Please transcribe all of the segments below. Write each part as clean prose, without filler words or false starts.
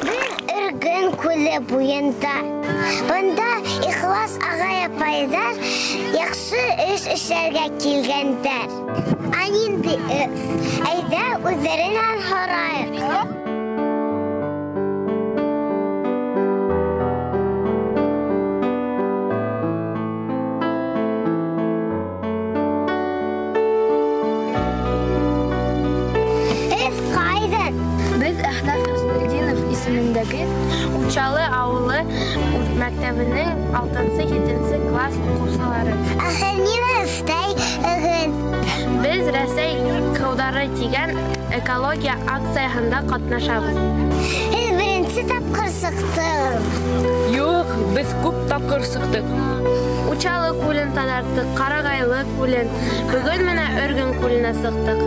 Беҙ Өргөн күле буйында. Бында ихлас ағай-апайҙар яҡшы эш эшләргә килгәндәр. Ә ниндәй эш? Әйҙә, үҙҙәренән һорайыҡ. Һеҙ ҡайҙан? Беҙ Әхнәф Хөснетдинов исемендәге Учалы ауылы мәктәбенең 6-7 класс уҡыусылары. Ә һеҙ нимә эшләйһегеҙ? Беҙ Рәсәй һыуҙары тигән экология акцияһында ҡатнашабыҙ. Һеҙ беренсе тапҡыр сыҡтығыҙ. Юҡ, беҙ күп тапҡыр сыҡтыҡ. Учалы күлен таҙарттыҡ, Ҡарағайлы күлен. Бөгөн менә Өргөн күленә сыҡтыҡ.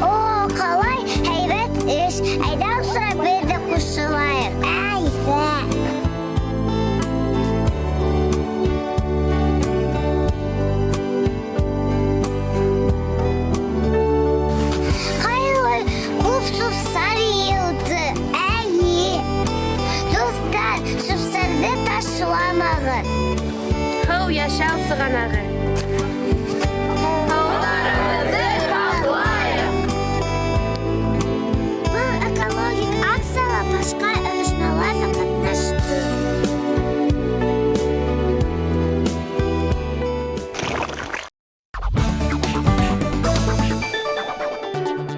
О, ҡалай һәйбәт эш. Әйҙә шуға беҙ ҙә ҡушылайыҡ. Әйҙә. Ҡайһылай күп сүп-сар йыйылды. Эйе. Дуҫтар, сүп-сарҙы ташламағыҙ. Һыу йәшәү сығанағы.